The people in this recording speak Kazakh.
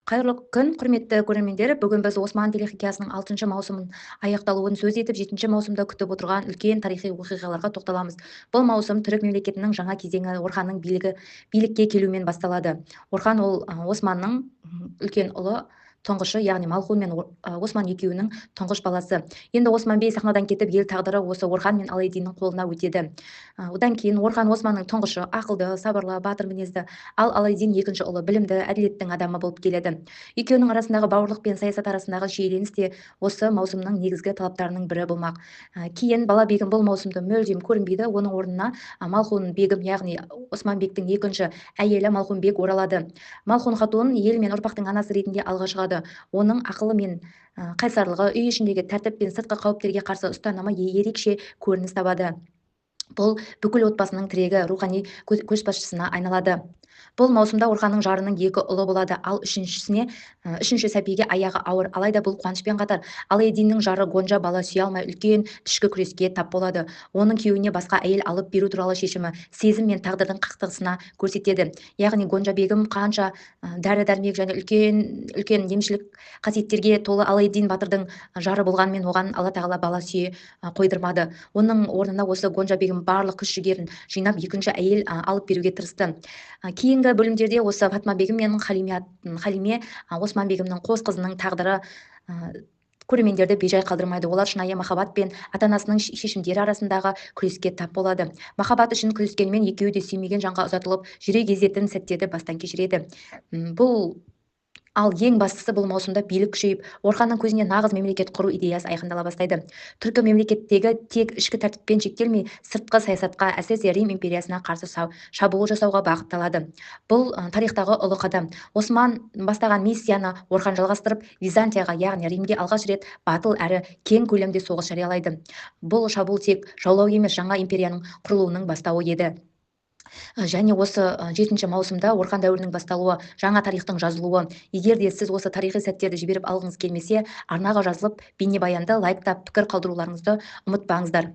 Қайырлы күн, құрметті көрермендер. Бүгін біз Осман телехикаясының 6 маусымын аяқталуын сөз етіп, 7 маусымда күтіп отырған үлкен тарихи оқиғаларға тоқталамыз. Бұл маусым түрік мемлекетінің жаңа кезеңі Орханның билікке келуімен басталады. Орхан ол Османның үлкен ұлы, тұңғышы, яғни Малхун мен Осман екеуінің тұңғыш баласы. Енді Осман бей сахнадан кетіп, ел тағдыры осы Орхан мен Алаэддиннің қолына өтеді. Одан кейін Орхан Османның тұңғышы, ақылды, сабырлы, батыр мінезді, ал Алаэддин екінші ұлы, білімді, әділеттің адамы болып келеді. Екеуінің арасындағы бауырлық пен саясат арасындағы шиеленіс те осы маусымның негізгі талаптарының бірі болмақ. Кейін бала бегім бұл маусымда мүлдем көрінбейді, оның орнына Малхун бегім, яғни Осман бектің екінші әйелі Малхун бек оралады. Малхун хатун ел мен ұрпақтың анасы ретінде алға шығады. Оның ақылы мен қайсарлығы, үй ішіндегі тәртіп пен сыртқы қауіптерге қарсы ұстанымы ерекше көрініс табады. Бұл бүкіл отбасының тірегі, рухани көшбасшысына айналады. Бұл маусымда Орханның жарының екі ұлы болады, ал үшінші сәбиге аяғы ауыр. Алайда бұл қуанышпен қатар Алаэддиннің жары Гонжа бала сүйе алмай үлкен ішкі күреске тап болады. Оның күйеуіне басқа әйел алып беру туралы шешімі сезім мен тағдырдың қақтығысына көрсетеді. Яғни Гонжа бегім қанша дәрі-дәрмек және үлкен емшілік қасиеттерге толы Алаэддин батырдың жары болғанымен оған Алла тағала бала сүйе қойдырмады. Оның орнына осы Гонжа бегім барлық күш жігерін жинап екінші әйел алып беруге тырысты. Кейінгі бөлімдерде осы Фатма бегім мен Халиме, Осман бегімнің қос қызының тағдыры көрермендерді бейжай қалдырмайды. Олар шынайы махаббат пен ата-анасының шешімдері арасындағы күреске тап болады. Махаббат үшін күрескенмен екеуі де сүймеген жанға ұзатылып, жүрек езетін сәттерді бастан кешіреді. Ал ең бастысы бұл маусымда билік күшейіп, Орханның көзіне нағыз мемлекет құру идеясы айқындала бастайды. Түркі мемлекеттегі тек ішкі тәртіппен шектелмей, сыртқы саясатқа, әсіресе Рим империясына қарсы шабуыл жасауға бағытталады. Бұл тарихтағы ұлы қадам. Осман бастаған миссияны Орхан жалғастырып, Византияға, яғни Римге алғаш рет батыл әрі кең көлемде соғыс жариялайды. Бұл шабуыл тек жаулау емес, жаңа империяның құрылуының бастауы еді. Және осы 7 маусымда Орхан дәуірінің басталуы, жаңа тарихтың жазылуы. Егер де сіз осы тарихи сәттерді жіберіп алғыңыз келмесе, арнаға жазылып, бейнебаянды лайктап, пікір қалдыруларыңызды ұмытпаңыздар.